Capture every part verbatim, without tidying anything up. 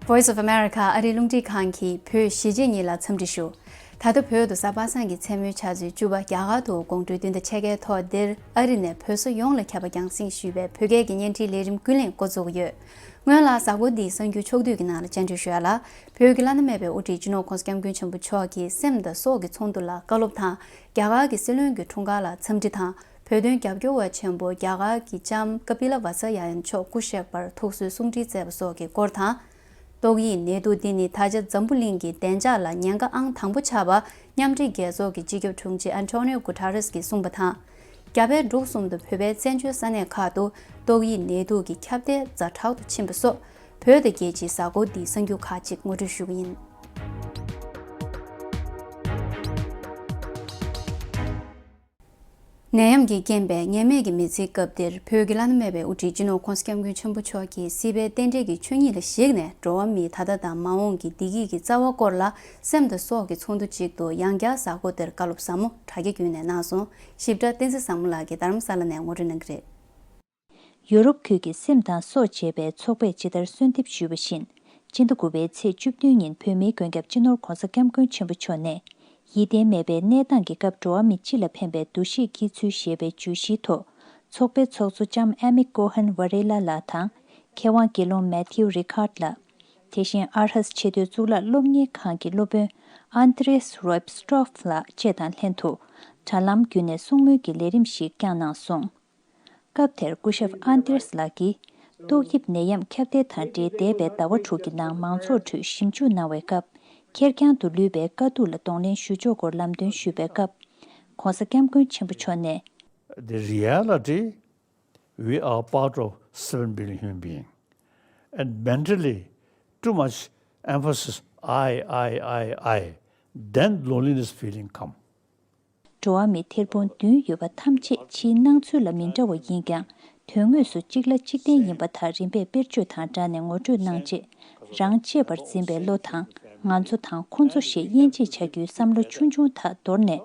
Voice of America ཨ་རིའི་རླུང་འཕྲིན་ཁང་གིས་བོད་གཞིས་བྱེས་གཉིས་ལ་འཚམས་འདྲི་ཞུ། ད་ལྟ་བོད་དུ་གཟའ་པ་སངས་ཀྱི་མཚན་མོའི་ཆུ་ཚོད་བཅུ་པ། རྒྱ་གར་དུ་དགོང་དྲོའི་བདུན་དང་ཕྱེད་ཀའི་ཐོག་འདིར་ཨ་རི་ནས་བོད་ས་ཡོངས་ལ་ཁྱབ་པ་རྒྱང་སྲིང་ཞུས་པའི་བོད་སྐད་ཀྱི་བརྙན་འཕྲིན་ལས་རིམ་ཀུན་གླེང་འགོ་འཛུགས་ཡོད། སྔོན་ལ་གཟའ་འཁོར་འདིའི་གསར་འགྱུར་ཕྱོགས་བསྡུས་ཀྱི་ནང་ལ་བཅར་འདྲི་ཞུ་ཡ་ལ། བོད་ཀྱི་བླ་ན་མེད་པའི་དབུ་ཁྲིད་སྤྱི་ནོར་༸གོང་ས་༸སྐྱབས་མགོན་ཆེན་པོ་མཆོག་གིས་སེམས་དང་སྲོག་གི་ཚོགས་འདུ་ལ་བཀའ་སློབ་དང་། རྒྱ་གར་གྱི་སྲིད་བློན་གྱི་འཁྲུངས་སྐར་ལ་འཚམས་འདྲི་དང་། བོད་དོན་རྒྱབ་སྐྱོར་བ་ཆེན་པོ་རྒྱ་གར་གྱི་ལྕམ་ཀ་པི་ལ་ཝ་ཚ་ཡ་ཡན་མཆོག་སྐུ་གཤེགས་པར་ཐུགས་གསོའི་གསུང་འཕྲིན་བསྩལ་བ་སོགས་ཀྱི་སྐོར་དང་། ཏོག་དབྱིབས་ནད་དུག་འདི་ནི་ད་ཆ་འཛམ་བུ་གླིང་གི་བདེ་འཇགས་ལ་ཉེན་ཁ་ཨང་དང་པོ་ཆགས་པ་མཉམ་འབྲེལ་རྒྱལ་ཚོགས་ཀྱི་སྤྱི་ཁྱབ་དྲུང་ཆེ་ཨན་ཊོ་ནིའོ་གུ་ཏཱ་རེས་ཀྱིས་གསུངས་པ་དང་། རྒྱ་བལ་འབྲུག་གསུམ་དུ་བོད་པའི་བཙན་བྱོལ་ས་གནས་ཁག་ཏུ་ཏོག་དབྱིབས་ནད་དུག་གི་ཁྱབ་གདལ་ཛ་དྲག་ཏུ་ཕྱིན་པ་སོགས། བོད་དང་རྒྱལ་སྤྱིའི་གཟའ་འཁོར་འདིའི་གསར་འགྱུར་ཁག་ཅིག་ངོ་སྤྲོད་ཞུ་གི་ཡིན། ནད་ཡམས་ཀྱིས་རྐྱེན་པས་ངེས་མེད་ཀྱི་མི་ཚེའི་སྐབས་འདིར། བོད་ཀྱི་བླ་ན་མེད་པའི་དབུ་ཁྲིད་སྤྱི་ནོར་༸གོང་ས་༸སྐྱབས་མགོན་ཆེན་པོ་མཆོག་གིས་སྲིད་པའི་རྟེན་འབྲེལ་གྱི་ཆོས་ཉིད་ལ་གཞིགས་ནས། འགྲོ་བ་མིའི་ད་ལྟ་དང་མ་འོངས་ཀྱི་བདེ་སྐྱིད་ཀྱི་རྩ་བ་སྐོར་ལ། སེམས་དང་སྲོག་གི་ཚོགས་འདུ་ཅིག་ཏུ་ཡང་བསྐྱར་གཟའ་འཁོར་འདིར་བཀའ་སློབ་ཟབ་མོ་དྲ་རྒྱ་བརྒྱུད་ནས་གནང་སོང་། ཞིབ་ཕྲ་བསྟན་འཛིན་བཟང་མོ་ལགས་ཀྱིས་རྡ་རམ་ས་ལ་ནས་ངོ་སྤྲོད་གནང་གི་རེད། ཡོ་རོབ་ཁུལ་གྱི་སེམས་དང་སྲོག་ཅེས་པའི་ཚོགས་པས་ཇི་ལྟར་གསོལ་འདེབས་ཞུས་པ་བཞིན། སྤྱི་ཟླ་དགུ་པའི་ཚེས་བཅུ་བདུན་ཉིན་བོད་མིའི་མགོན་སྐྱབས་སྤྱི་ནོར་༸གོང་ས་༸སྐྱབས་མགོན་ཆེན་པོ་མཆོག་ནས། ཡིད་བརྟན་མེད་པའི་གནས་སྟངས་ཀྱི་སྐབས་འགྲོ་བ་མི་སྤྱི་ལ་ཕན་པའི་འདུ་ཤེས་སྐྱེད་ཚུལ་ཞེས་པའི་བརྗོད་གཞིའི་ཐོག་ཚོགས་པའི་ཚོགས་གཙོ་ལྕམ་ཨ་མི་ཀོ་ཧན་ཝ་རེ་ལ་ལགས་དང་། མཁས་དབང་དགེ་སློང་མེ་ཐིའུ་རི་ཁཱར་ལགས། དེ་བཞིན་ཨར་ཧས་ཆེས་མཐོའི་གཙུག་ལག་སློབ་གཉེར་ཁང་གི་སློབ་དཔོན་ཨན་ཏྲེས་རོབ་སི་ཀྲོབ་ལགས་བཅས་དང་ལྷན་དུ། དྲ་ལམ་བརྒྱུད་ནས་གསུང་མོལ་གྱི་ལས་རིམ་ཞིག་བསྐྱངས་གནང་སོང་། སྐབས་དེར་སྐུ་ཞབས་ཨན་ཏེར་སི་ལགས་ཀྱིས། ཏོག་དབྱིབས་ནད་ཡམས་ཁྱབ་གདལ་དང་འབྲེལ་འདས་པའི་ཟླ་བ་དྲུག་གི་ནང་མང་ཚོགས་ཁྲོད་ཞིབ་འཇུག་གནང་བའི་སྐབས། ཁེར་རྐྱང་དུ་ལུས་པའི་དཀའ་སྡུག་ལ་གདོང་ལེན་ཞུ་ཕྱོགས་སྐོར་ལམ་སྟོན་ཞུས་པའི་སྐབས། ༸གོང་ས་༸སྐྱབས་མགོན་ཆེན་པོ་མཆོག་ནས། The reality, we are part of seven billion human being, and mentally, too much emphasis, I, I, I, I, then loneliness feeling come. འགྲོ་བ་མི་ཐེར་འབུམ་བདུན་ཡོད་པ་ཐམས་ཅད་ཕྱིའི་སྣང་ཚུལ་ལ་མི་འདྲ་བ་ཡིན་ཀྱང་། དོན་དངོས་སུ་གཅིག་ལ་གཅིག་བརྟེན་ཡིན་པ་དག་རིམ་པས་དཔེར་བརྗོད་དང་སྦྲགས་ནས་ངོ་སྤྲོད་གནང་རྗེས། རང་གཅེས་པར་འཛིན་པའི་བློ་དང་། ང་ཚོ་དང་ཁོ་ཚོ་ཞེས་དབྱེ་འབྱེད་བྱ་རྒྱུའི་བསམ་བློ་ཆུང་ཆུང་དག་དོར་ནས།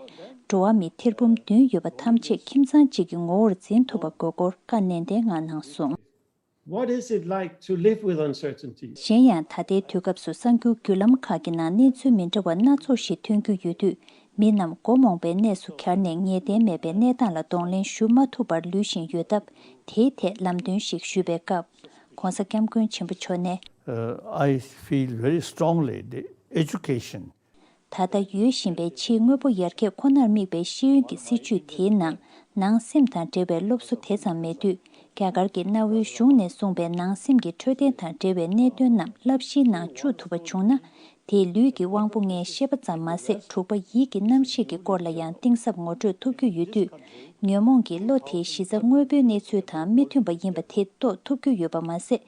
འགྲོ་བ་མི་ཐེར་འབུམ་བདུན་ཡོད་པ་ཐམས་ཅད་ཁྱིམ་ཚང་གཅིག་གི་ངོ་བོར་འཛིན་ཐུབ་པ་དགོས་སྐོར་བཀའ་ནན་ཏན་ངང་གནང་སོང་། What is it like to live with uncertainty? གཞན་ཡང་ད་ལྟའི་དུས་སྐབས་སུ་གསར་འགྱུར་བརྒྱུད་ལམ་ཁག་གི་ནང་གནས་ཚུལ་མི་འདྲ་བ་སྣ་ཚོགས་ཤིག་ཐོན་རྒྱུ་ཡོད་དུས། མི་རྣམས་མགོ་རྨོངས་པའི་གནས་སུ་གྱར་ནས་ངེས་གཏན་མེད་པའི་གནས་སྟངས་ལ་གདོང་ལེན་ཞུ་མ་ཐུབ་པར་ལུས་བཞིན་ཡོད་སྟབས། དེའི་ཐད་ལམ་སྟོན་ཞིག་ཞུས་པའི་སྐབས། ༸གོང་ས་༸སྐྱབས་མགོན་ཆེན་པོ་མཆོག་ནས། Uh, I feel very strongly the education. ད་ལྟ་ཡོད་བཞིན་པའི་ཕྱིའི་དངོས་པོ་ཡར་རྒྱས་ཁོ་ནར་དམིགས་པའི་ཤེས་ཡོན་གྱི་སྲིད་བྱུས་དེའི་ནང་། ནང་སེམས་དང་འབྲེལ་བའི་སློབ་གསོ་དེ་ཙམ་མེད་དུས། རྒྱ་གར་གྱི་གནའ་བོའི་གཞུང་ནས་གསུངས་པའི་ནང་སེམས་ཀྱི་འཕྲོད་བསྟེན་དང་འབྲེལ་བའི་གནད་དོན་རྣམས་བསླབ་གཞིའི་ནང་བཅུག་ཐུབ་པ་བྱུང་ན། དེས་ལུས་ཀྱི་དབང་པོ་ལྔའི་ཤེས་པ་ཙམ་མ་ཟད། དྲུག་པ་ཡིད་ཀྱི་རྣམ་ཤེས་ཀྱི་སྐོར་ལ་ཡང་གཏིང་ཟབ་ངོ་སྤྲོད་ཐུབ་རྒྱུ་ཡོད་དུས། ཉོན་མོངས་ཀྱི་བློ་དེའི་གཞི་རྩ་དངོས་པོའི་གནས་ཚུལ་དང་མི་མཐུན་པ་ཡིན་པ་དེ་རྟོགས་ཐུབ་རྒྱུ་ཡོད་པ་མ་ཟད།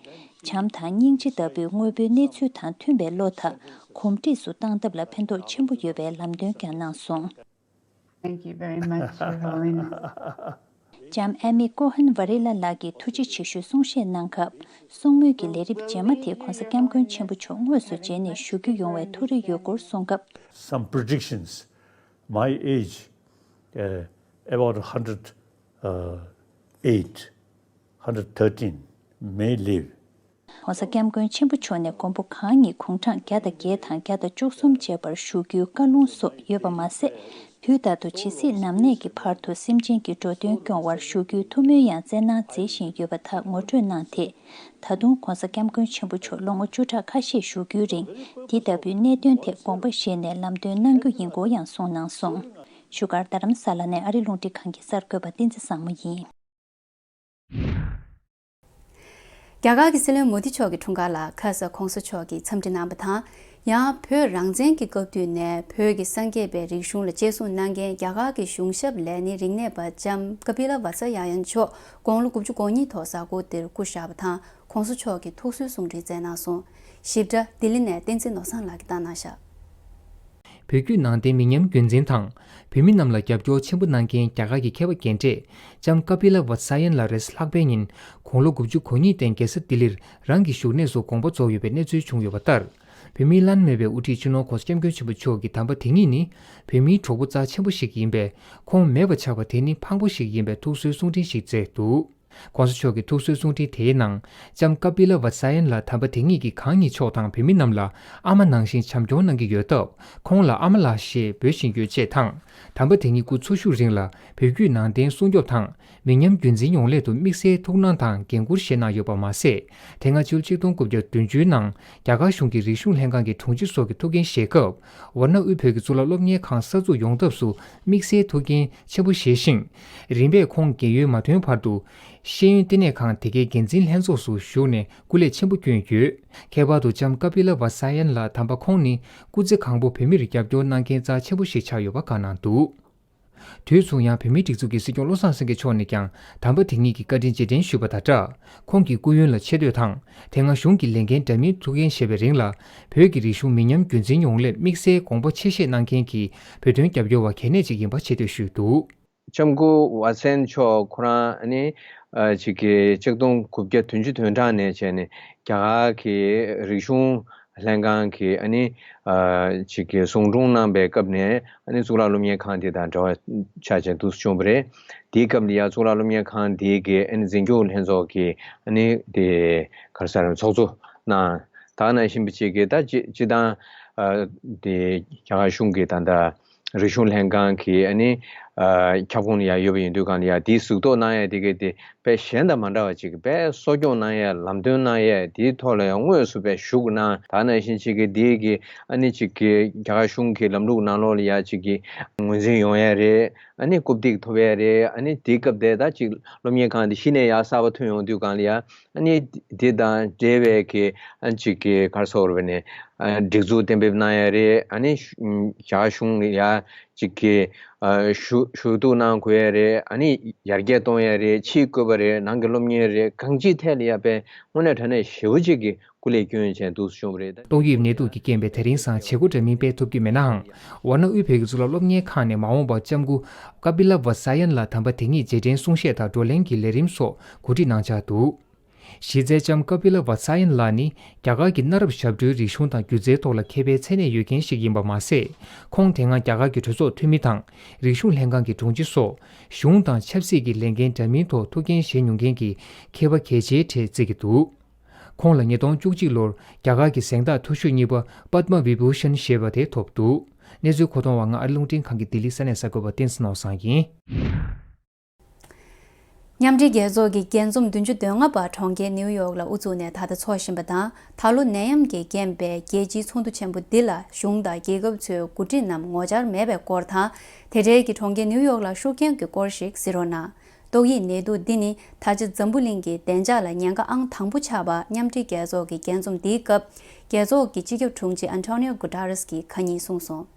བྱམས་དང་སྙིང་རྗེ་ལྟ་བུའི་དངོས་པོའི་གནས་ཚུལ་དང་མཐུན་པའི་བློ་དག་གོམས་འདྲིས་སུ་བཏང་ཐབས་ལ་ཕན་ཐོགས་ཆེན་པོ་ཡོད་པའི་ལམ་སྟོན་ཀྱང་གནང་སོང་། Thank you very much, Your Holiness. ལྕམ་ཨ་མི་ཀོ་ཧན་ཝ་རི་ལ་ལགས་ཀྱིས་ཐུགས་རྗེ་ཆེ་ཞུའི་གསུང་བཤད་གནང་སྐབས། གསུང་མོལ་གྱི་ལས་རིམ་རྗེས་མ་དེ་༸གོང་ས་༸སྐྱབས་མགོན་ཆེན་པོ་མཆོག་དངོས་སུ་མཇལ་ནས་ཞུ་རྒྱུ་ཡོང་བའི་ཐུགས་རེ་ཡོད་སྐོར་གསུངས་སྐབས། Some predictions, my age, uh, about one hundred eight, one hundred thirteen, may live. ༸གོང་ས་༸སྐྱབས་མགོན་ཆེན་པོ་མཆོག་ནས་མགོན་པོ་གང་ཉིད་དགུང་གྲངས་བརྒྱ་དང་བརྒྱད་དང་བརྒྱ་དང་བཅུ་གསུམ་བཅས་པར་བཞུགས་རྒྱུའི་བཀའ་ལུང་སོགས་ཡོད་པ་མ་ཟད། དུས་རྟག་ཏུ་ཇི་སྲིད་ནམ་གནས་ཀྱི་བར་དུ་སེམས་ཅན་གྱི་འགྲོ་དོན་སྐྱོང་བར་བཞུགས་རྒྱུའི་ཐུགས་སྨོན་ཡང་བསྩལ་གནང་མཛད་བཞིན་ཡོད་པ་དག་ངོ་སྤྲོད་གནང་སྟེ། ད་དུང་༸གོང་ས་༸སྐྱབས་མགོན་ཆེན་པོ་མཆོག་ལོ་ངོ་བཅུ་ཕྲག་ཁ་ཤས་བཞུགས་རྒྱུའི་རིང་། འདི་ལྟ་བུའི་གནད་དོན་ཐད་དགོངས་པ་བཞེས་ནས་ལམ་སྟོན་གནང་རྒྱུ་ཡིན་སྐོར་ཡང་གསུངས་གནང་སོང་། བཞུགས་སྒར་རྡ་རམ་ས་ལ་ནས་ཨ་རིའི་རླུང་འཕྲིན་ཁང་གི་གསར་འགོད་པ་བསྟན་འཛིན་བཟང་མོ་ཡིན། རྒྱ་གར་གྱི་སྲིད་བློན་མོ་དི་མཆོག་གི་འཁྲུངས་སྐར་ལ་ཁ་ས་༸གོང་ས་མཆོག་གིས་འཚམས་འདྲི་གནང་བ་དང་། ཡང་བོད་རང་བཙན་གྱི་སྐབས་དུས་ནས་བོད་ཀྱི་སངས་རྒྱས་པའི་རིག་གཞུང་ལ་གཅེས་སྲུང་གནང་མཁན་རྒྱ་གར་གྱི་གཞུང་ཞབས་ལས་སྣེ་རིག་གནས་པ་ལྕམ་ཀ་པི་ལ་ཝ་ཚ་ཡ་ཡན་མཆོག་དགུང་ལོ་དགུ་བཅུ་གོ་གཉིས་ཐོག་གཟའ་འཁོར་འདིར་སྐུ་གཤེགས་པ་དང་། ༸གོང་ས་མཆོག་གིས་ཐུགས་གསོའི་གསུང་འཕྲིན་བསྩལ་གནང་སོང་། ཞིབ་ཕྲ་ལྡི་ལི་ནས་བསྟན་འཛིན་ནོར་བཟང་ལགས་ཀྱིས་བཏང་གནང་བཞག་བོད་བརྒྱུད་ནང་བསྟན་མི་ཉམས་རྒྱུན་འཛིན་དང་། བོད་མི་རྣམས་ལ་རྒྱབ་སྐྱོར་ཆེན་པོ་གནང་མཁན་རྒྱ་གར་གྱི་མཁས་པ་རྒན་གྲས་ལྕམ་ཀ་པི་ལ་ཝ་ཚ་ཡན་ལགས་རེས་གཟའ་ལྷག་པའི་ཉིན་དགུང་ལོ་དགུ་བཅུ་གོ་གཉིས་སྟེང་རྒྱལ་ས་ལྡི་ལིར་རང་གི་བཞུགས་གནས་སུ་དགོངས་པ་རྫོགས་ཡོད་པའི་གནས་ཚུལ་བྱུང་ཡོད་པ་ལྟར། བོད་མིའི་བླ་ན་མེད་པའི་དབུ་ཁྲིད་སྤྱི་ནོར་༸གོང་ས་༸སྐྱབས་མགོན་ཆེན་པོ་མཆོག་གི་གདམས་པ་དེ་ཉིད་ནི། བོད་མིའི་གྲོགས་པོ་རྩ་ཆེན་པོ་ཞིག་ཡིན་པས། ཁོང་མེད་པ་ཆགས་པ་དེ་ནི་ཕངས་པོ་ཞིག་ཡིན་པའི་ཐུགས་གསོའི་གསུང་འཕྲིན་ཞིག་བསྩལ་འདུག ༧གོང་ས་མཆོག་གི་ཐུགས་གསོའི་གསུང་འཕྲིན་དེའི་ནང་ལྕམ་ཀ་པི་ལ་ཝ་ཙ་ཡན་ལགས་དམ་པ་དེ་ཉིད་ཀྱིས་གང་ཉིད་མཆོག་དང་བོད་མི་རྣམས་ལ་ཨ་མ་ནང་བཞིན་བྱམས་སྐྱོང་གནང་གི་ཡོད་སྟབས། ཁོང་ལ་ཨ་མ་ལགས་ཞེས་འབོད་བཞིན་ཡོད་ཅེས་དང་། དམ་པ་དེ་ཉིད་སྐུ་འཚོ་བཞུགས་རིང་ལ་བོད་བརྒྱུད་ནང་བསྟན་སྲུང་སྐྱོབ་དང་། མི་ཉམས་རྒྱུན་འཛིན་ཡོང་སླད་དུ་དམིགས་བསལ་ཐུགས་སྣང་དང་འགན་འཁུར་བཞེས་གནང་ཡོད་པ་མ་ཟད། དེ་སྔ་ཕྱི་ལོ་ཆིག་སྟོང་དགུ་བརྒྱ་བདུན་ཅུ་ནང་རྒྱ་གར་གཞུང་གི་རིག་གཞུང་ལྷན་ཁང་གི་དྲུང་ཆེ་སོགས་ཀྱི་ཐུགས་འགན་བཞེས་སྐབས། ཝཱ་ཎ་དབུས་བོད་ཀྱི་གཙུག་ལག་སློབ་གཉེར་ཁང་གསར་འཛུགས་ཡོང་ཐབས་སུ་དམིགས་བསལ་ཐུགས་འགན་ཆེན་པོ་བཞེས་ཤིང་། རིམ་པས་ཁོང་རྒས་ཡོལ་མ་ཐོན་བར་དུ། ཤེས་ཡོན་ལྟེ་གནས་ཁང་དེ་གའི་འགན་འཛིན་ལྷན་ཚོགས་སུ་ཞུགས་ནས་སྐུ་ལས་ཆེན་པོ་བསྐྱོན་ཡོད། ཁྱད་པར་དུ་ལྕམ་ཀ་པི་ལ་ཝ་ཙ་ཡན་ལགས་དམ་པ་ཁོང་ནི་སྐུ་ཚེ་གང་པོ་བོད་མིར་རྒྱབ་སྐྱོར་གནང་མཁན་རྩ་ཆེན་པོ་ཞིག་ཆགས་ཡོད་པ་བཀའ་གནང་འདུག་དུས་མཚུངས་ཡང་བོད་མིའི་སྒྲིག་འཛུགས་ཀྱི་སྲིད་སྐྱོང་བློ་བཟང་སེང་གེ་མཆོག་ནས་ཀྱང་དམ་པ་དེ་ཉིད་ཀྱི་བཀའ་དྲིན་རྗེས་དྲན་ཞུས་པ་དང་སྦྲགས། ཁོང་གི་སྐུ་ཡོན་ལ་ཆེ་བསྟོད་དང་། དེ་སྔ་གཞུང་གི་ལས་འགན་འདྲ་མིན་ཐུགས་འགན་བཞེས་པའི་རིང་ལ། བོད་ཀྱི་རིག་གཞུང་མི་ཉམས་རྒྱུན་འཛིན་ཡོང་སླད་དམིགས་བསལ་དགོངས་པ་ཆེ་བཞེས་གནང་མཁན་གྱི་བོད་དོན་རྒྱབ་སྐྱོར་བ་གལ་གནད་ཅིག་ཡིན་པ་ཆེ་བསྟོད་ཞུས་འདུག་ལྕམ་སྐུ་ཝ་ཙན་མཆོག་ཁོ་རང་ནི་ཨ་ཅིག་གི་ཆིག་སྟོང་དགུ་བརྒྱ་བདུན་ཅུ་དོན་གྲངས་ནས་བྱས་ནས་རྒྱ་གར་གྱི་རིག་གཞུང་ལྷན་ཁང་གི་ཨ་ནི་ཨ་ཅིག་གི་ཟུང་དྲུང་གནང་པའི་སྐབས་ནས་ཨ་ནི་གཙུག་ལག་སློབ་གཉེར་ཁང་དེ་དང་འབྲེལ་བ་ཆགས་བྱས་འདུག་སེ་བྱུང་བ་རེད། དེའི་སྐབས་ལ་ཡང་གཙུག་ལག་སློབ་གཉེར་ཁང་དེ་གི་ཨ་ནི་འཛིན་སྐྱོང་ལྷན་ཚོགས་ཀྱི་ཨ་ནི་དེ་ག་རེ་ཟེར་ཚོགས་གཙོ་གནང་། ད་ནང་བཞིན་པ་ཅིག་གི་ད་སྤྱི་སྤྱི་བཏང་ཨ་དེ་རྒྱ་གར་གཞུང་གི་ད་ལྟ་རིག་གཞུང་ལྷན་ཁང་གི་ཨ་ནི་ཨ་ཁྱབ་ཁོངས་ལ་ཡང་ཡོད་པ་ཡིན་དུས་གང་ལ་ཡང་དེའི་གཟུགས་གཏོགས་གནང་ཡ་དེ་གའི་དེ་དཔེ་གཞན་དང་མ་འདྲ་བ་ཅིག་གི་དཔེ་གསོ་སྐྱོང་གནང་ཡ་ལམ་སྟོན་གནང་ཡ་དེའི་ཐོག་ལ་ཡང་དངོས་སུ་དཔེ་ཞུགས་གནང་། ད་ནང་བཞིན་ཅིག་གི་དེ་གི་ཨ་ནི་ཅིག་གི་རྒྱ་གར་གཞུང་གི་ལམ་ལུགས་ནང་ལོགས་ལ་ཡ་ཅིག་གི་ངོས་འཛིན་ཡོང་ཡ་རེད། ཨ་ནི་རྐུབ་སྟེགས་ཐོབ་ཡ་རེད། ཨ་ནི་དེའི་སྐབས་དེ་ད་ཅིག་སློབ་གཉེར་ཁང་དེ་གཞི་ནས་ཡ་གསར་པ་ཐོན་ཡོང་དུས་གང་ལ་ཡ། ཨ་ནི་དེ་དང་འབྲེལ་བའི་གི་ཨ་ཅིག་གི་ག་རེ་ཟེར་དགོས་རེད་པ་ནི་ཨ་སྒྲིག་འཛུགས་གཏན་འབེབས་གནང་ཡ་རེད། ཨ་ནི་ཞུ་རྒྱ་གཞུང་ཡ་ཅིག་གི་ཨ་ཞུ་ཞུ་གཏུག་གནང་དགོས་ཡ་རེད། ཨ་ནི་ཡར་རྒྱས་གཏོང་ཡ་རེད། ཕྱིའི་བཀོད་པ་རེད། ནང་གི་སློབ་གཉེར་རེད། གང་ཅིའི་ཐད་ལ་ཡ་དཔེ་དངོས་གནས་དྲང་གནས་ཞེ་པོ་ཅིག་གི་སྐུ་ལས་བསྐྱོན་བྱས་འདུག་སེ་བྱུང་བ་རེད། ཏོག་དབྱིབས་ནད་དུག་གིས་རྐྱེན་པས་དེ་རིང་སང་བྱེད་སྒོ་འདྲ་མིན་སྤེལ་ཐུབ་ཀྱི་མེད་ནའང་། ཝཱ་ཎ་དབུས་བོད་ཀྱི་གཙུག་ལག་སློབ་གཉེར་ཁང་ནས་མ་འོངས་པར་ལྕམ་སྐུ་ཀ་པི་ལ་ཝ་ཙ་ཡན་ལགས་དམ་པ་དེ་ཉིད་རྗེས་དྲན་གསུང་བཤད་དང་བགྲོ་གླེང་གི་ལས་རིམ་སོགས་གོ་སྒྲིག་གནང་འཆར་འདུག་གཞི་རྩའི་ལྕམ་ཀ་པི་ལ་ཝ་ཙ་ཡན་ལགས་ནི་རྒྱ་གར་གྱི་གནའ་རབས་ཞབས་བྲོའི་རིག་གཞུང་དང་སྒྱུ་རྩལ་ཐོག་ལ་མཁས་པའི་མཚན་གནས་ཡོད་མཁན་ཞིག་ཡིན་པ་མ་ཟད། ཁོང་དེ་སྔ་རྒྱ་གར་གྱི་གྲོས་ཚོགས་འཐུས་མི་དང་རིག་གཞུང་ལྷན་ཁང་གི་དྲུང་ཆེ་སོགས་གཞུང་དང་ཆབ་སྲིད་ཀྱི་ལས་འགན་འདྲ་མིན་ཐོག་ཐུགས་འགན་བཞེས་མྱོང་མཁན་གྱི་མཁས་པ་གལ་ཆེའི་གྲས་བརྩི་གི་འདུག་ཁོང་ལ་ཉིས་སྟོང་བཅུ་གཅིག་ལོར་རྒྱ་གར་གྱི་གཟེངས་རྟགས་མཐོ་ཤོས་གཉིས་པ་པདྨ་བི་བྷུ་ཤན་ཞེས་པ་དེ་ཐོབ་འདུག་གནས་ཚུལ་མཁོ་གཏོང་བ་ང་ཨ་རི་རླུང་འཕྲིན་ཁང་གི་ལྡི་ལི་ས་གནས་གསར་འགོད་པ་བསྟན་འཛིན་ནོར་བཟང་ཡིན། མཉམ་འབྲེལ་རྒྱལ་ཚོགས་ཀྱི་རྒྱས་འཛོམས་བདུན་ཅུ་དོན་ལྔ་པ་གྲོང་ཁྱེར་ནིའུ་ཡོག་ལ་དབུ་བཙུགས་ནས་ད་ལྟ་འཚོགས་བཞིན་པ་དང་། ད་ལོ་ནད་ཡམས་ཀྱིས་རྐྱེན་པས་རྒྱལ་སྤྱིའི་ཚོགས་འདུ་ཆེན་པོ་འདི་ལ་གཞུང་དང་རྒྱལ་ཁབ་ཚོའི་འགོ་ཁྲིད་རྣམས་ངོ་བཅར་མེད་པའི་སྐོར་དང་། དེ་འབྲེལ་གྱི་གྲོང་ཁྱེར་ནིའུ་ཡོག་ལ་ཤུགས་རྐྱེན་གྱི་སྐོར་ཞིག་གཟིགས་རོགས་གནང་། ཏོག་དབྱིབས་ནད་དུག་འདི་ནི་ད་ཆ་འཛམ་བུ་གླིང་གི་བདེ་འཇགས་ལ་ཉེན་ཁ་ཨང་དང་པོ་ཆགས་པ་མཉམ་འབྲེལ་རྒྱལ་ཚོགས་ཀྱི་རྒྱས་འཛོམས་འདིའི་སྐབས། རྒྱལ་ཚོགས་ཀྱི་སྤྱི་ཁྱབ་དྲུང་ཆེ་ཨན་ཐོ་ནིའོ་གུ་ཏ་རེས་ཀྱིས་ཁ་ཉིན་གསུངས་སོང་།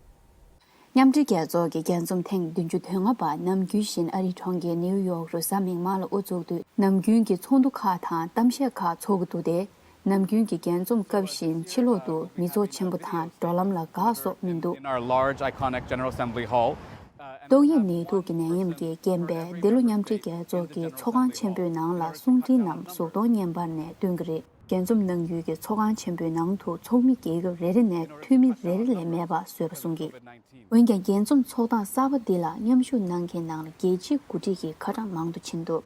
མཉམ་འབྲེལ་རྒྱལ་ཚོགས་ཀྱི་རྒྱས་འཛོམས་ཐེངས་བདུན་ཅུ་དོན་ལྔ་པ་ནམ་རྒྱུན་བཞིན་ཨ་རིའི་གྲོང་ཁྱེར་ནིའུ་ཡོག་རུ་གཟའ་མིག་དམར་ལ་དབུ་འཛུགས་དུས། ནམ་རྒྱུན་གྱི་ཚོགས་འདུ་ཁག་དང་གཏམ་བཤད་ཁག་འཚོགས་ཀྱི་འདུག་སྟེ། ནམ་རྒྱུན་གྱི་རྒྱས་འཛོམས་སྐབས་བཞིན་ཕྱི་ལོག་ཏུ་མི་ཚོགས་ཆེན་པོ་དང་འགྲོ་ལམ་ལ་འགག་སོགས་མི་འདུག In our large, iconic General Assembly Hall. ཏོག་དབྱིབས་ནད་དུག་གི་ནད་ཡམས་ཀྱིས་རྐྱེན་པས་འདི་ལོ་མཉམ་འབྲེལ་རྒྱལ་ཚོགས་ཀྱི་ཚོགས་ཁང་ཆེན་པོའི་ནང་ལ་གསུང་འཕྲིན་རྣམས་གཟུགས་མཐོང་བརྙན་པར་ནས་སྟོན་གྱི་རེད། རྒྱས་འཛོམས་གནང་ཡུལ་གྱི་ཚོགས་ཁང་ཆེན་པོའི་ནང་དུ་ཚོགས་མི་རྒྱལ་ཁབ་རེ་རེ་ནས་འཐུས་མི་རེ་རེ་ལས་མེད་པ་བཟོས་པ་གསུང་གི། འོན་ཀྱང་རྒྱས་འཛོམས་ཚོགས་སྟངས་གསར་པ་འདི་ལ་མཉམ་ཞུགས་གནང་མཁན་ནང་ལ་རྒྱལ་སྤྱིའི་འགོ་ཁྲིད་ཀྱི་ཁ་གྲངས་མང་དུ་ཕྱིན་འདུག་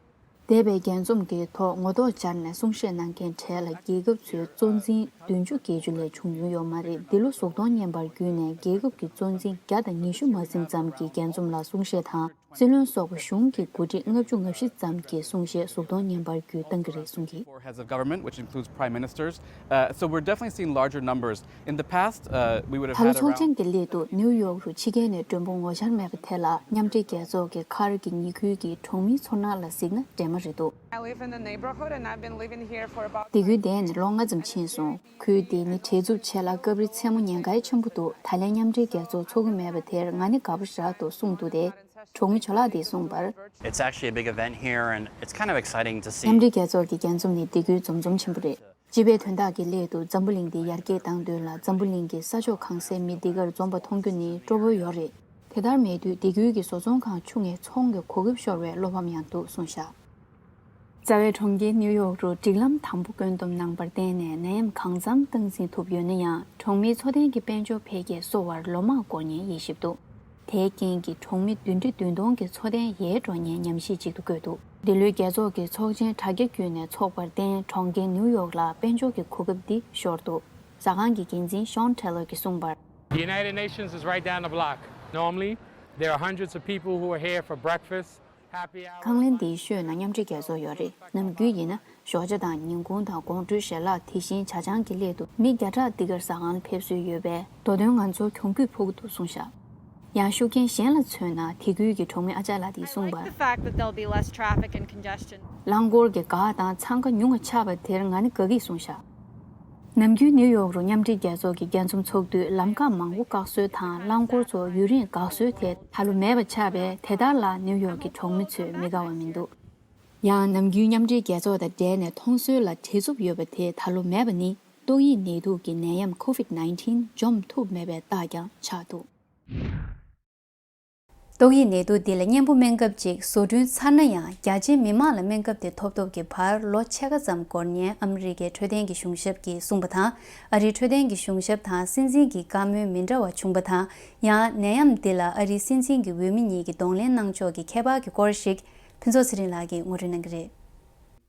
འདས་པའི་རྒྱས་འཛོམས་ཀྱི་ཐོག་ངོ་ཐོག་སྦྱར་ནས་གསུང་བཤད་གནང་མཁན་གྲས་ལ་རྒྱལ་ཁབ་ཚོའི་གཙོ་འཛིན་བདུན་ཅུ་བརྒལ་ཅུ་ལས་བྱུང་མྱོང་ཡོད་མ་རེད། འདི་ལོ་གཟུགས་མཐོང་བརྙན་པར་བརྒྱུད་ནས་རྒྱལ་ཁབ་ཀྱི་གཙོ་འཛིན་བརྒྱ་དང་ཉི་ཤུ་མ་ཟིན་ཙམ་གྱིས་རྒྱས་འཛོམས་ལ་གསུང་བཤད་དང་། སྲིད་བློན་སོགས་པ་གཞུང་གི་འགོ་ཁྲིད་ལྔ་བཅུ་ང་བཞི་ཙམ་གྱིས་གསུང་བཤད་གཟུགས་མཐོང་བརྙན་པར་བརྒྱུད་གཏང་གི་རེད་གསུང་གིས། Four heads of government, which includes prime ministers. Uh, so we're definitely seeing larger numbers. In the past, uh, we would have ད་ལོ་had ཚོགས་around ཆེན་གྱི་སླད་དུ་ནིའུ་ཡོག་རུ་ཕྱི་རྒྱལ་ནས་མགྲོན་པོ་ངོ་བཅར་མེད་པ་དེ་ལ་མཉམ་འབྲེལ་རྒྱལ་ཚོགས་ཀྱི་མཁར་གྱི་ཉེ་ཁུལ་གྱི་གྲོང་མིའི་ཚོར་སྣང་ལ་གཟིགས་ན་འདྲེས་མ་རེད་འདུག I live in the neighborhood and I've been living here for about སྡེ་ཁུལ་འདིར་ནི་ལོ་ལྔ་ཙམ་ཕྱིན་སོང་། ཁུལ་འདི་ནི་བྲེལ་འཚུབ་ཆེ་ལ་སྐབས་རེ་མཚན་མོ་ཉེན་ཁའི་ཆེན་པོ་འདུག་ད་ལན་མཉམ་འབྲེལ་རྒྱལ་ཚོགས་འཚོགས་ཀྱི་མེད་པ་དེར་ང་ནི་དགའ་པོ་ཞེ་དྲག་འདུག་གསུངས་འདུག་སྟེ། གྲོང་མི་ཇོ་ལགས་དེས་གསུངས་པར། It's actually a big event here and it's kind of exciting to see. མཉམ་འབྲེལ་རྒྱལ་ཚོགས་ཀྱི་རྒྱས་འཛོམས་ནི་སྡེ་ཁུལ་འཛོམས་འཛོམས་ཆེན་པོ་རེད། སྤྱི་པའི་དོན་དག་གི་སླད་དུ་འཛམ་བུ་གླིང་འདི་ཡར་རྒྱས་གཏང་དོན་ལ་འཛམ་བུ་གླིང་གི་ས་ཕྱོགས་གང་སའི་མི་འདི་གར་འཛོམས་པ་མཐོང་རྒྱུ་ནི་སྤྲོ་པོ་ཡོད་རེད། དེ་ལྟར་མེད་དུས་སྡེ་ཁུལ་གྱི་བཟོ་ཚོང་ཁང་ཆུང་ངེར་ཚོང་གི་གོ་སྐབས་ཤོར་བའི་བློ་ཕམ་ཡང་འདུག་གསུངས་བཞག་རྩ་བའི་གྲོང་ཁྱེར་ནིའུ་ཡོག་རུ་སྒྲིག་ལམ་དམ་པོ་བཀོད་འདོམས་གནང་པར་བརྟེན་ནས་ནད་ཡམས་གང་འཚམ་སྟངས་འཛིན་ཐུབ་ཡོད་ན་ཡང་། གྲོང་མིའི་འཚོ་རྟེན་གྱི་དཔལ་འབྱོར་འཕེལ་རྒྱས་གསོ་བར་ལོ་མང་འགོར་ཉེན་དབྱེ་ཞིབ་འདུག་དེའི་རྐྱེན་གྱིས་གྲོང་མི་བདུན་ཁྲི་བདུན་སྟོང་གི་འཚོ་རྟེན་ཡལ་འགྲོ་ཉེན་ཉམས་ཞིབ་ཅིག་ཏུ་བཀོད་འདུག་འདི་ལོའི་རྒྱལ་ཚོགས་ཀྱི་ཚོགས་ཆེན་དྲ་རྒྱ་བརྒྱུད་ནས་འཚོགས་པར་བརྟེན། གྲོང་ཁྱེར་ནིའུ་ཡོག་ལ་དཔལ་འབྱོར་གྱི་གོ་སྐབས་འདི་ཤོར་འདུག་ཟ་ཁང་གི་འགན་འཛིན་ཤོན་ཊེ་ལར་གྱིས་གསུངས་པར། The United Nations is right down the block. Normally, there are hundreds of people who are here for breakfast, happy hour. ཁང་ལེན་འདིའི་ཤོད་ན་མཉམ་འབྲེལ་རྒྱལ་ཚོགས་ཡོད་རེད། ནམ་རྒྱུན་ཡིན་ན་ཞོགས་ཇ་དང་ཉིན་གུང་དང་དགོང་དྲོའི་ཞལ་ལག་དེ་བཞིན་ཇ་ཆང་གི་སླད་དུ་མི་བརྒྱ་ཕྲག་འདི་གར་ཟ་ཁང་ལ་ཕེབས་སྲོལ་ཡོད་པས། མདོ་དོན་ང་ཚོར་གྱོང་གུད་ཕོག་གི་འདུག་གསུངས་བཞག་ཡང་ཤུགས་རྐྱེན་གཞན་ལ་མཚོན་ན། དེ་ཁུལ་གྱི་གྲོང་མི་ཨ་ཅག་ལགས་དེས་གསུངས་པར། The fact that there'll be less traffic and congestion. རླངས་འཁོར་གྱི་འགག་དང་འཚང་ཁ་ཉུང་བ་ཆགས་པ་དེར་ང་ནི་དགའ་གི་འདུག་གསུངས་བཞག་ནམ་རྒྱུན་ནིའུ་ཡོག་རུ་མཉམ་འབྲེལ་རྒྱལ་ཚོགས་ཀྱི་རྒྱལ་འཛོམས་ཚོགས་དུས་ལམ་ཁ་མང་པོ་བཀག་སྲོལ་དང་། རླངས་འཁོར་ཚོ་ཡུན་རིང་འགག་སྲོལ་དེ་ད་ལོ་མེད་པ་ཆགས་པས། དེ་ལྟར་ལ་ནིའུ་ཡོག་གི་གྲོང་མི་ཚོས་མི་དགའ་བ་མི་འདུག་ཡང་ནམ་རྒྱུན་མཉམ་འབྲེལ་རྒྱལ་ཚོགས་དང་འབྲེལ་ནས་མཐོང་སྲོལ་ལ་བྲེལ་འཚུབ་ཡོད་པ་དེ་ད་ལོ་མེད་པ་ནི། ཏོག་དབྱིབས་ནད་དུག་གི་ནད་ཡམས་ཀོ་ཝིད་ནའིན་ཊིན་འཇོམས་ཐུབ་མེད་པའི་རྟགས་ཀྱང་ཆགས་འདུག་ཏོག་དབྱིབས་ནད་དུག་འདི་ལ་གཉེན་པོ་སྨན་ཁབ་ཅིག་བཟོ་སྐྲུན་ཚར་ན་ཡང་རྒྱ་ཆེའི་མི་མང་ལ་སྨན་ཁབ་དེ་ཐོབ་ཐབས་ཀྱི་བར་ལོ་ཕྱེད་ཀ་ཙམ་འགོར་ཉེན་ཨ་མི་རི་ཀའི་འཕྲོད་བསྟེན་གྱི་གཞུང་ཞབས་ཀྱིས་གསུངས་པ་དང་། ཨ་རིའི་འཕྲོད་བསྟེན་གྱི་གཞུང་ཞབས་དང་སྲིད་འཛིན་གྱི་བཀའ་མོལ་མི་འདྲ་བ་བྱུང་པ་དང་། ཡང་ནད་ཡམས་འདི་ལ་ཨ་རིའི་སྲིད་འཛིན་གྱི་འོས་མི་གཉིས་ཀྱིས་གདོང་ལེན་གནང་ཕྱོགས་ཀྱི་ཁྱད་པར་གྱི་སྐོར་ཞིག་ཕུན་ཚོགས་ཚེ་རིང་ལགས་ཀྱིས་ངོ་སྤྲོད་གནང་གི་རེད།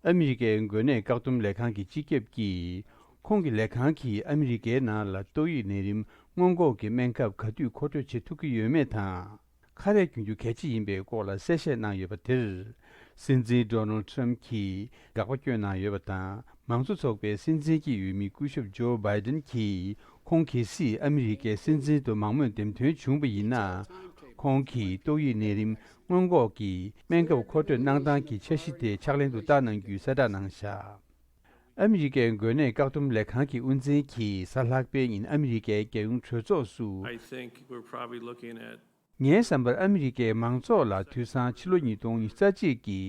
ཨ་མི་རི་ཀའི་འགོས་ནད་བཀག་སྡོམ་ལས་ཁང་གི་སྤྱི་ཁྱབ་ཀྱིས། ཁོང་གི་ལས་ཁང་གིས་ཨ་མི་རི་ཀའི་ནང་ལ་ཏོག་དབྱིབས་ནད་རིམས་སྔོན་འགོག་གི་སྨན་ཁབ་ག་དུས་མཁོ་སྤྲོད་བྱེད་ཐུབ་ཀྱི་ཡོད་མེད་དང་། ཁ་རས་གྱོན་རྒྱུ་གལ་ཆེ་ཡིན་པའི་སྐོར་ལ་གསལ་བཤད་གནང་ཡོད་པ་དེར། སྲིད་འཛིན་ཌོ་ནལ་ཌི་ཊརམ་ཕི་གྱིས་དགག་པ་བསྐྱོན་གནང་ཡོད་པ་དང་། མང་གཙོ་ཚོགས་པའི་སྲིད་འཛིན་གྱི་འོས་མི་སྐུ་ཞབས་ཇོ་བྷའི་ཌེན་གྱིས། ཁོང་གལ་སྲིད་ཨ་མི་རི་ཀའི་སྲིད་འཛིན་དུ་མང་མོས་འདེམས་ཐོན་བྱུང་བ་ཡིན་ན། ཁོང་གིས་ཏོག་དབྱིབས་ནད་རིམས་སྔོན་འགོག་གི་སྨན་ཁབ་མཁོ་སྤྲོད་གནང་སྟངས་ཀྱི་འཆར་གཞི་དེ་ཕྱག་ལེན་དུ་བསྟར་གནང་རྒྱུའི་གསལ་བསྒྲགས་གནང་བཞག་ཨ་མི་རི་ཀའི་འགོས་ནད་བཀག་སྡོམ་ལས་ཁང་གི་དབུ་འཛིན་གྱིས་གཟའ་ལྷག་པའི་ཉིན་ཨ་མི་རི་ཀའི་རྒྱལ་ཡོངས་གྲོས་ཚོགས་སུ། I think we're probably looking at ངའི་བསམ་པར་ཨ་མི་རི་ཀའི་མང་ཚོགས་ལ་དུས་སང་ཕྱི་ལོ་ཉིས་སྟོང་ཉི་ཤུ་རྩ་གཅིག་གི་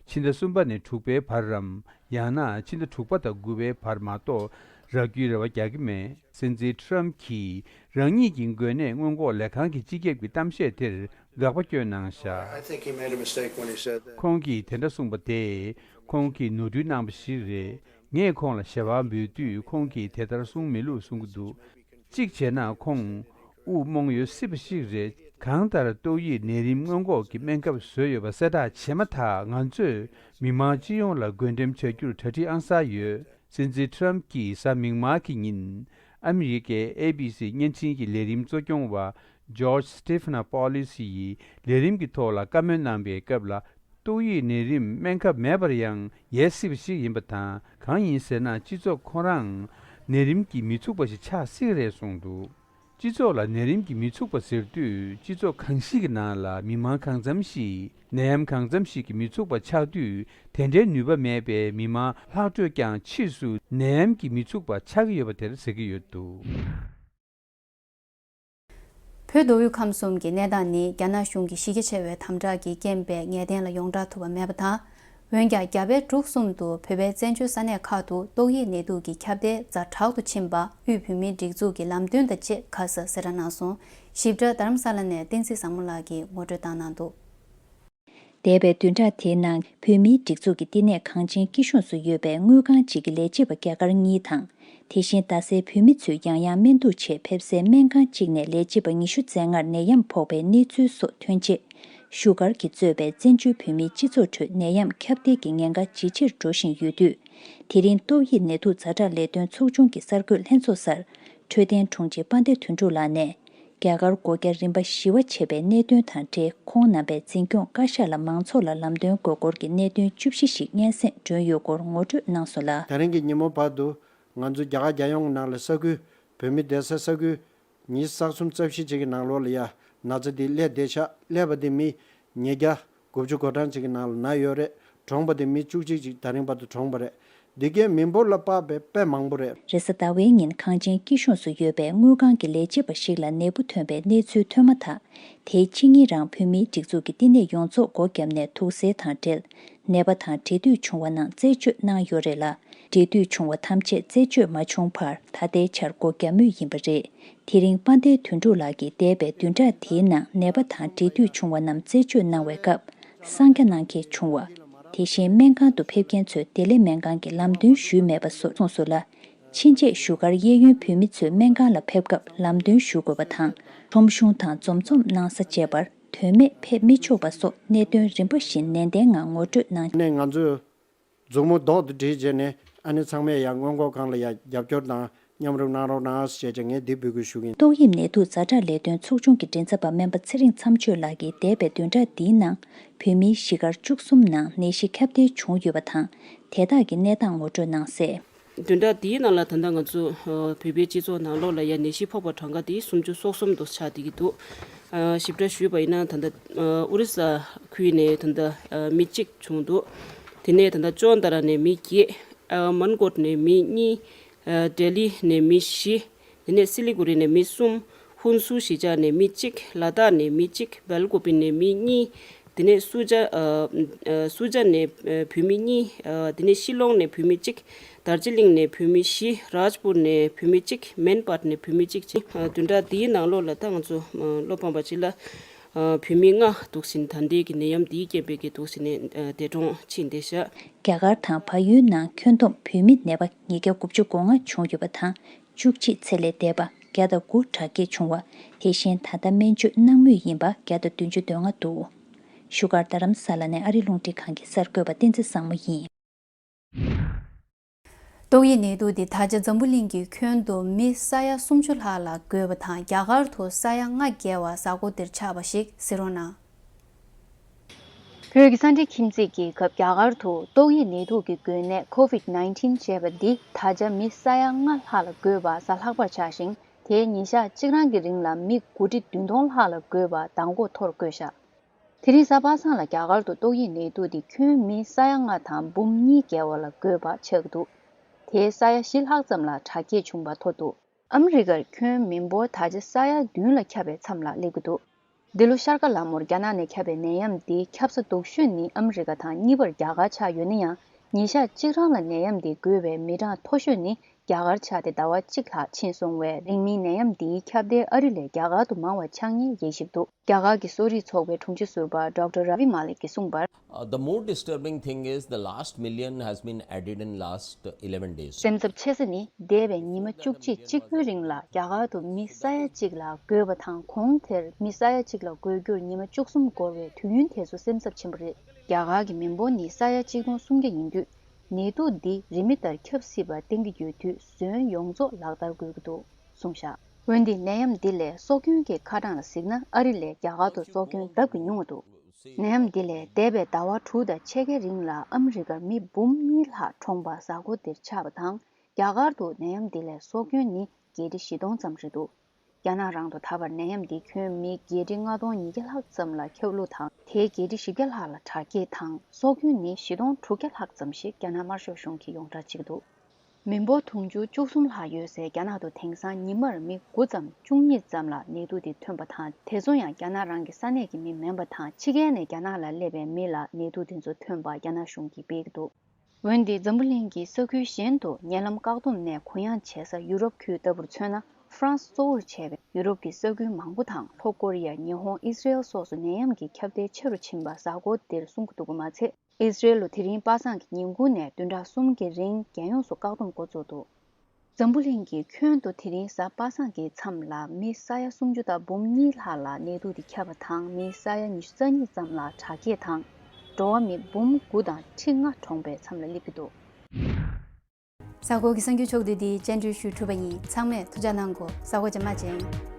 ཕྱི་ཟླ་གསུམ་པ་ནས་དྲུག་པའི་བར་རམ། ཡང་ན་ཕྱི་ཟླ་དྲུག་པ་དང་དགུ་པའི་བར་མ་གཏོགས་རག་རྒྱུའི་རེ་བ་རྒྱག་གི་མེད། སྲིད་འཛིན་ཊརམ་གྱིས་རང་ཉིད་ཀྱི་འགོས་ནད་སྔོན་འགོག་ལས་ཁང་གི་སྤྱི་ཁྱབ་ཀྱི་གཏམ་བཤད་དེར་དགག་པ་བསྐྱོན་གནང་བཞག I think he made a mistake when he said that. ཁོང་གིས་དེ་འདྲ་གསུངས་པ་དེ་ཁོང་གིས་ནོར་འཁྲུལ་གནང་པ་ཞིག་རེད། ངས་ཁོང་ལ་ཞལ་པར་འབུལ་དུས་ཁོང་གིས་དེ་ལྟར་གསུངས་མེད་ལུགས་གསུང་གི་འདུག་གཅིག་བྱས་ན་ཁོང་དབུགས་རྨོངས་ཡོད་སྲིད་པ་ཞིག་རེད། གང་ལྟར་ཏོག་དབྱིབས་ནད་རིམས་སྔོན་འགོག་གི་སྨན་ཁབ་བཟོས་ཡོད་པ་གསལ་བསྒྲགས་བྱས་མ་ཐག་ང་ཚོས་མི་མང་སྤྱི་ཡོངས་ལ་བགོ་འགྲེམས་བྱ་རྒྱུར་གྲ་སྒྲིག་ཨང་གསར་ཡོད། སྲིད་འཛིན་ཊརམ་གྱིས་གཟའ་མིག་དམར་གྱི་ཉིན་ཨ་མི་རི་ཀའི་ཨེ་བི་སི་བརྙན་འཕྲིན་གྱི་ལས་རིམ་གཙོ་སྐྱོང་བ་ཇོརྗ་སི་ཊི་ཕི་ན་པོ་ལི་སི་ཡི་ལས་རིམ་གྱི་ཐོག་ལ་བཀའ་མོལ་གནང་པའི་སྐབས་ལ། ཏོག་དབྱིབས་ནད་རིམས་སྨན་ཁབ་མེད་པར་ཡང་ཡལ་སྲིད་པ་ཞིག་ཡིན་པ་དང་། གང་ཡིན་ཟེར་ན། སྤྱི་ཚོགས་ཁོ་རང་ནད་རིམས་ཀྱིས་མི་ཚུགས་པ་ཞིག་ཆགས་སྲིད་ཀྱི་རེད་གསུངས་འདུག་སྤྱི་ཚོགས་ལ་ནད་རིམས་ཀྱིས་མི་ཚུགས་པ་ཟེར་དུས། སྤྱི་ཚོགས་གང་ཞིག་གི་ནང་ལ་མི་མང་གང་འཚམ་ཞིག་ནད་ཡམས་གང་འཚམ་ཞིག་གིས་མི་ཚུགས་པ་ཆགས་དུས། དེ་འདྲའི་ནུས་པ་མེད་པའི་མི་མང་ལྷག་འཕྲོས་ཀྱང་ཕྱིས་སུ་ནད་ཡམས་ཀྱིས་མི་ཚུགས་པ་ཆགས་ཀྱི་ཡོད་པ་དེར་ཟེར་གྱི་ཡོད་འདུག་བོད་མདོ་དབུས་ཁམས་གསུམ་གྱི་གནས་སྟངས་ནི་རྒྱ་ནག་གཞུང་གི་གཞི་རྒྱ་ཆེ་བའི་དམ་དྲག་གི་རྐྱེན་པས་ངེས་གཏན་ལ་ཡོངས་གྲགས་ཐུབ་པ་མེད་པ་དང་། འོན་ཀྱང་རྒྱ་བལ་འབྲུག་གསུམ་དུ་བོད་པའི་བཙན་བྱོལ་ས་གནས་ཁག་ཏུ་ཏོག་དབྱིབས་ནད་དུག་གི་ཁྱབ་གདལ་ཛ་དྲག་ཏུ་ཕྱིན་པ་དབུས་བོད་མིའི་སྒྲིག་འཛུགས་ཀྱི་ལམ་སྟོན་དང་བཅས་ཁ་གསལ་གསལ་བསྒྲགས་གནང་སོང་། ཞིབ་ཕྲ་རྡ་རམ་ས་ལ་ནས་བསྟན་འཛིན་བཟང་མོ་ལགས་ཀྱིས་ངོ་སྤྲོད་བཏང་གནང་འདུག་འདས་པའི་བདུན་ཕྲག་དེའི་ནང་བོད་མིའི་སྒྲིག་འཛུགས་ཀྱི་བསྟི་གནས་གངས་ཅན་སྐྱིད་གཤོངས་སུ་ཡོད་པའི་དངུལ་ཁང་གཅིག་གི་ལས་བྱེད་པ་རྒྱ་གར་གཉིས་དང་། དེ་བཞིན་རྡ་སའི་བོད་མི་ཚོས་ཡང་ཡང་སྨན་འཐུང་ཆེད་ཕེབས་སའི་སྨན་ཁང་གཅིག་ནས་ལས་བྱེད་པ་ཉི་ཤུ་རྩ་ལྔར་ནད་ཡམས་ཕོག་པའི་གནས་ཚུལ་སོགས་ཐོན་རྗེས། བཞུགས་སྒར་གྱིས་གཙོས་པའི་བཙན་བྱོལ་བོད་མིའི་སྤྱི་ཚོགས་ཁྲོད་ནད་ཡམས་ཁྱབ་གདལ་གྱི་ཉེན་ཁ་ཇེ་ཆེར་འགྲོ་བཞིན་ཡོད་དུས། དེ་རིང་ཏོག་དབྱིབས་ནད་དུག་ཛ་དྲག་ལས་དོན་ཚོགས་ཆུང་གི་གསར་འགོད་ལྷན་ཚོགས་སར་འཕྲོད་བསྟེན་དྲུང་ཆེ་དཔལ་ལྡན་དོན་གྲུབ་ལགས་ནས། རྒྱ་གར་སྒོ་བརྒྱ་རིམ་པ་བཞི་བ་ཆད་པའི་གནད་དོན་དང་འབྲེལ། ཁོང་རྣམ་པས་འཛིན་སྐྱོང་བཀའ་ཤག་ལ་མང་ཚོགས་ལ་ལམ་སྟོན་དགོས་སྐོར་གྱི་གནད་དོན་བཅུ་བཞི་ཞིག་སྙན་སེང་བསྒྲོན་ཡོད་སྐོར་ངོ་སྤྲོད་གནང་སོང་ལ། དེ་རིང་གི་ཉིན་མོ་བར་དུ་ང་ཚོ་རྒྱ་གར་རྒྱལ་ཡོངས་ནང་ལ་ས་ཁུལ་བོད་མི་བསྡད་ས་ས་ཁུལ་ཉི་ཤུ་རྩ་གསུམ་རྩ་བཞི་ཅིག་གི་ནང་ལོགས་ལ་ཡ་ན་ཚ་འདི་སླེབས་བསྡད་ཤག་སླེབས་པ་འདི་མི་ཉིས་བརྒྱ་དགུ་བཅུ་གོ་གྲངས་ཅིག་གི་ནང་ལ་ན་ཡོད་རེད། གྲོངས་པ་དེ་མི་བཅུ་གཅིག་ཅིག་ད་རིང་བར་དུ་གྲོངས་པ་རེད། འདི་གའི་མི་འབོར་ལ་དཔག་པའི་དཔེ་མང་པོ་རེད། རེས་གཟའ་ཟླ་བའི་ཉིན་གངས་ཅན་སྐྱིད་གཤོངས་སུ་ཡོད་པའི་དངུལ་ཁང་གི་ལས་བྱེད་པ་ཞིག་ལ་ནད་འབུ་ཐོན་པའི་གནས་ཚུལ་ཐོན་མ་ཐག་དེའི་ཕྱི་ཉིན་རང་བོད་མིའི་སྒྲིག་འཛུགས་ཀྱི་བསྟི་གནས་ཡོངས་རྫོགས་སྒོ་བརྒྱབ་ནས་དུག་སེལ་དང་འབྲེལ། ནད་པ་དང་འབྲེལ་མཐུད་བྱུང་བ་རྣམས་རྩད་གཅོད་གནང་ཡོད་རེད་ལ། འབྲེལ་མཐུད་བྱུང་བ་ཐམས་ཅད་རྩད་གཅོད་མ་བྱུང་བར་ད་ལྟའི་ཆར་སྒོ་བརྒྱབ་མུས་ཡིན་པ་རེད། དེ་རིང་དཔལ་ལྡན་དོན་གྲུབ་ལགས་ཀྱིས་འདས་པའི་བདུན་ཕྲག་དེའི་ནང་ནད་པ་དང་འབྲེལ་མཐུད་བྱུང་བ་རྣམས་རྩད་གཅོད་གནང་བའི་སྐབས་གསང་རྒྱ་གནང་མཁན་བྱུང་བ། དེ་བཞིན་སྨན་ཁང་དུ་ཕེབས་མཁན་ཚོས་བདེ་ལེགས་སྨན་ཁང་གི་ལམ་སྟོན་ཞུས་མེད་པ་སོགས་གསུངས་སོང་ལ། ཕྱིན་ཆད་བཞུགས་སྒར་གཡས་གཡོན་བོད་མི་ཚོས་སྨན་ཁང་ལ་ཕེབས་སྐབས་ལམ་སྟོན་ཞུ་དགོས་པ་དང་། ཁྲོམ་གཞུང་དང་འཛོམས་འཛོམས་གནང་ས་བཅས་པར་ དོན་མེད་ཕེབས་མི་ཆོག་པ་སོགས་གནད་དོན་རིམ་པ་བཞིན་ནན་ཏན་ངང་ངོ་སྤྲོད་གནང་། ནས་ང་ཚོས་མཛུབ་མོ་རྡོག་ཏུ་སྒྲིལ་བྱས་ནས་ཨ་ནི་ཚང་མས་ཡང་སྔོན་འགོག་ཁང་ལ་ཡང་རྒྱབ་སྐྱོར་དང་མཉམ་རུབ་གནང་རོགས་གནང་ཞེས་བྱས་ངས་འདི་འབོད་སྐུལ་ཞུ་གི་ཡིན། ཏོག་དབྱིབས་ནད་དུག་ཛ་དྲག་ལས་དོན་ཚོགས་ཆུང་གི་མགྲིན་ཚབ་པ་སྨན་པ་ཚེ་རིང་མཚམས་གཅོད་ལགས་ཀྱིས་འདས་པའི་བདུན་ཕྲག་འདིའི་ནང་བོད་མིའི་གཞིས་སྒར་བཅུ་གསུམ་ནང་ནད་གཞི་ཁྱབ་གདལ་བྱུང་ཡོད་པ་དང་། དེ་དག་གི་གནས་སྟངས་ངོ་སྤྲོད་གནང་གསལ། བདུན་ཕྲག་འདིའི་ནང་ལ་ད་ལྟ་ང་ཚོ་ཨ་བོད་པའི་སྤྱི་ཚོགས་ནང་ལོགས་ལ་ཡང་ནད་གཞི་ཕོག་པ་གྲངས་ཀ་དེ་སུམ་ཅུ་སོ་གསུམ་དུ་ཆགས་བསྡད་ཀྱི་འདུག་ཨ་ཞིབ་ཕྲ་ཞུས་པ་ཡིན་ན་ད་ལྟ་ཨ་ཨོ་རི་ས་ཁུལ་ནས་ད་ལྟ་ཨ་མི་གཅིག་བྱུང་འདུག་དེ་ནས་ད་ལྟ་ཅོན་ཏ་ར་ནས་མི་བརྒྱད། ཨ་མན་ཀོཊ་ནས་མི་གཉིས། ཨ་ལྡི་ལི་ནས་མི་བཞི། དེ་ནས་སི་ལི་གུ་རི་ནས་མི་གསུམ། ཧུན་སུར་གཞིས་ཆགས་ནས་མི་གཅིག་ལ་དྭགས་ནས་མི་གཅིག་བལ་ཀོ་པི་ནས་མི་གཉིས། དེ་ནས་སུ་ཇ་ཨ་ཨ་སུ་ཇ་ནས་ཨ་བོད་མི་གཉིས། ཨ་དེ་ནས་ཤི་ལོང་ནས་བོད་མི་གཅིག་དར་ཇི་ལིང་ནས་བོད་མི་བཞི། རཱཇ་པུར་ནས་བོད་མི་གཅིག་མན་པཱཊ་ནས་བོད་མི་གཅིག་བྱས། ཨ་བདུན་ཕྲག་འདིའི་ནང་ལོགས་ལ་ད་ང་ཚོ་ཨ་བློ་ཕམ་པ་ཅིག་ལ་ཨ་བོད་མི་ལྔ་འདུག་ཟིན་ད་ལྟའི་གི་ནད་ཡམས་འདིའི་རྐྱེན་པས་ཀྱི་འདུག་ཟིན་ནས་ཨ་འདས་གྲོངས་ཕྱིན་བསྡད་ཤག་རྒྱ་གར་དང་བལ་ཡུལ་ནང་ཁྱོན་བསྡོམས་བོད་མི་ནད་པ་ཉིས་བརྒྱ་དགུ་བཅུ་གོ་ལྔ་བྱུང་ཡོད་པ་དང་། བཅུ་གཅིག་ཚེ་ལས་འདས་པ། བརྒྱ་དང་དགུ་དྲག་སྐྱེད་བྱུང་བ། དེ་བཞིན་ད་ལྟ་སྨན་བཅོས་གནང་མུས་ཡིན་པ་བརྒྱ་དང་བདུན་ཅུ་དོན་ལྔ་འདུག་བཞུགས་སྒར་རྡ་རམ་ས་ལ་ནས་ཨ་རི་རླུང་འཕྲིན་ཁང་གི་གསར་འགོད་པ་བསྟན་འཛིན་བཟང་མོ་ཡིན། ཏོག་དབྱིབས་ནད་དུག་འདི་ད་ཆ་འཛམ་བུ་གླིང་གི་ཁྱོན་དུ་མི་ས་ཡ་སུམ་ཅུ་ལྷག་ལ་འགོས་པ་དང་། རྒྱ་གར་དུ་ས་ཡ་ལྔ་བརྒལ་བ་གཟའ་འཁོར་འདིར་ཆགས་པ་ཞིག་གཟིགས་རོགས་གནང་། བོད་ཀྱི་ས་འབྲེལ་ཁྱིམ་མཚེས་རྒྱལ་ཁབ་རྒྱ་གར་དུ་ཏོག་དབྱིབས་ནད་དུག་གི་འགོས་ནད་ཀོ་ཝིད་ནའིན་ཊིན་ཅེས་པ་འདི་ད་ཆ་མི་ས་ཡ་ལྔ་ལྷག་ལ་འགོས་པ་གཟའ་ལྷག་པར་ཆགས་ཤིང་། དེའི་ཉིན་ཞག་གཅིག་རང་གི་རིང་ལ་མི་དགུ་ཁྲི་བདུན་སྟོང་ལྷག་ལ་འགོས་པ་མདང་དགོང་མཐོ་རུ་བཀོད་བཞག་དེ་རིང་གཟའ་པ་སངས་ལ་རྒྱ་གར་དུ་ཏོག་དབྱིབས་ནད་དུག་འདི་ཁྱོན་མི་ས་ཡ་ལྔ་དང་འབུམ་གཉིས་བརྒལ་བ་ལ་འགོས་པ་ཆགས་ཀྱི་འདུག་དེའི་ས་ཡ་བཞི་ལྷག་ཙམ་ལ་དྲག་སྐྱེད་བྱུང་བ་ཐོན་འདུག་ཨ་མི་རི་ཀར་ཁྱོན་མི་འབོར་ད་ཆ་ས་ཡ་བདུན་ལ་ཁྱབ་པའི་མཚམས་ལ་སླེབས་ཀྱི་འདུག་འདི་ལོ་ཤར་ཀ་ལ་མོར་རྒྱ་ནག་ནས་ཁྱབ་པའི་ནད་ཡམས་འདི་ཁྱབ་ས་སྡུག་ཤོས་ནི་ཨ་མི་རི་ཀ་དང་གཉིས་པར་རྒྱ་གར་ཆགས་ཡོད་ན་ཡང་། ཉིན་ཞག་གཅིག་རང་ལ་ནད་ཡམས་འདི་འགོས་པའི་མི་གྲངས་མཐོ་ཤོས་ནི་རྒྱ་གར་ཆགས་ཏེ་ཟླ་བ་གཅིག་ལྷག་ཕྱིན་སོང་བས། རིང་མིན་ནད་ཡམས་འདིའི་ཁྱབ་གདལ་ཨ་རི་ལས་རྒྱ་གར་དུ་མང་བ་ཆགས་ཉེན་དབྱེ་ཞིབ་འདུག་རྒྱ་གར་གྱི་གསོ་རིག་ཚོགས་པའི་དྲུང་ཆེ་ཟུར་པ་ཌོག་ཊར་ར་བི་མ་ལིག་གིས་གསུངས་པར། Uh, the more disturbing thing is the last million has been added in last eleven days. སེམས་འཚབ་ཆེ་ས་ནི་འདས་པའི་ཉི་མ་བཅུ་གཅིག་གཅིག་པུའི་རིང་ལ་རྒྱ་གར་དུ་མི་ས་ཡ་གཅིག་ལ་འགོས་པ་དང་། གོང་དེར་མི་ས་ཡ་གཅིག་ལ་འགོས་རྒྱུར་ཉི་མ་བཅུ་གསུམ་འགོར་བའི་དུས་ཡུན་དེ་ཚོ་སེམས་འཚབ་ཆེན་པོ་རེད། རྒྱ་གར་གྱི་མི་འབོར་ནི་ས་ཡ་གཅིག་སྟོང་སུམ་བརྒྱ་ཡིན་དུས། ནད་དུག་འདི་རིན་མེད་ལྟར་ཁྱབ་སྲིད་པ་བསྟན་གྱི་ཡོད་དུས། ཟོན་ཡོངས་རྫོགས་ལག་བསྟར་དགོས་ཀྱི་འདུག་གསུངས་བཞག་འོན་ཏེ་ནད་ཡམས་འདི་ལས་སྲོག་སྐྱོན་གྱི་ཁ་གྲངས་ལ་གཟིགས་ན། ཨ་རི་ལས་རྒྱ་གར་དུ་སྲོག་སྐྱོན་ལྡབ་ཀྱིས་ཉུང་བ་འདུག་ནད་ཡམས་འདི་ལས་འདས་པའི་ཟླ་བ་དྲུག་དང་ཕྱེད་ཀའི་རིང་ལ་ཨ་མི་རི་ཀར་མི་འབུམ་གཉིས་ལྷག་གྲོངས་པ་གཟའ་འཁོར་འདིར་ཆགས་པ་དང་། རྒྱ་གར་དུ་ནད་ཡམས་འདི་ལས་སྲོག་སྐྱོན་ནི་བརྒྱད་ཁྲི་བཞི་སྟོང་ཙམ་རེད་འདུག་རྒྱ་ནག་རང་དུ་ད་བར་ནད་ཡམས་འདིས་ཁྱོན་མི་བརྒྱད་ཁྲི་ལྔ་སྟོང་ཉིས་བརྒྱ་ལྷག་ཙམ་ལ་ཁྱབ་ལུགས་དང་། དེའི་བརྒྱད་ཁྲི་བཞི་བརྒྱ་ལྷག་ལ་དྲག་སྐྱེད་དང་། སྲོག་སྐྱོན་ནི་བཞི་སྟོང་དྲུག་བརྒྱ་ལྷག་ཙམ་ཞིག་རྒྱ་ནག་དམར་ཤོག་གཞུང་གིས་ཡོངས་བསྒྲགས་བྱེད་ཀྱི་འདུག་མི་འབོར་དུང་ཕྱུར་བཅུ་གསུམ་ལྷག་ཡོད་སའི་རྒྱ་ནག་ཏུ་དེང་སང་ཉི་མར་མི་དགུ་ཙམ་བཅུ་གཉིས་ཙམ་ལ་ནད་དུག་དེ་ཐོན་པ་དང་། དེ་ཚོ་ཡང་རྒྱ་ནག་རང་གི་ས་གནས་ཀྱི་མི་མིན་པ་དང་། ཕྱི་རྒྱལ་ནས་རྒྱ་ནག་ལ་སླེབས་པའི་མི་ལ་ནད་དུག་དེ་ཚོ་ཐོན་པ་རྒྱ་ནག་གཞུང་གིས་སྤེལ་གྱི་འདུག་འོན་ཏེ་འཛམ་བུ་གླིང་གི་ས་ཁུལ་གཞན་དུ་ཉེ་ལམ་བཀག་སྡོམ་ནས་གུ་ཡངས་བྱེད་ས་ཡུ་རོབ་ཁུལ་ལྟ་བུར་མཚོན་ན། ཧྥ་རན་སི་གཙོ་བོར་བྱས་པའི་ཡུ་རོབ་ཀྱི་ས་ཁུལ་མང་པོ་དང་། ལྷོ་ཀོ་རི་ཡ། ཉི་ཧོང་། ཨི་སི་རེལ་སོགས་སུ་ནད་ཡམས་ཀྱི་ཁྱབ་གདལ་ཆེ་རུ་ཕྱིན་པ་གཟའ་འཁོར་འདིར་གསུང་གི་འདུག་པ་མ་ཚད། ཨི་སི་རེལ་ལུ་དེ་རིང་པ་སངས་ཀྱི་ཉིན་གུང་ནས་བདུན་ཕྲག་གསུམ་གྱི་རིང་རྒྱལ་ཡོངས་སུ་བཀག་སྡོམ་འགོ་བཙུགས་འདུག་འཛམ་བུ་གླིང་གི་ཁྱོན་དུ་དེ་རིང་གཟའ་པ་སངས་ཀྱི་མཚམས་ལ་མི་ས་ཡ་སུམ་ཅུ་དང་འབུམ་གཉིས་ལྷག་ལ་ནད་དུག་དེ་ཁྱབ་པ་དང་། མི་ས་ཡ་ཉི་ཤུ་རྩ་གཉིས་ཙམ་ལ་དྲག་སྐྱེད་དང་། འགྲོ་བ་མི་འབུམ་དགུ་དང་ཁྲི་ལྔ་གྲོངས་པའི་མཚམས་ལ་སླེབས་ཀྱི་འདུག་གཟའ་འཁོར་གྱི་གསར་འགྱུར་ཕྱོགས་བསྡུས་འདི་སྤྱན་འབུལ་ཞུས་གྲུབ་པ་ཡིན། ཚང་མས་ཐུགས་ཅག་གནང་གོ། གཟའ་འཁོར་རྗེས་མ་མཇལ།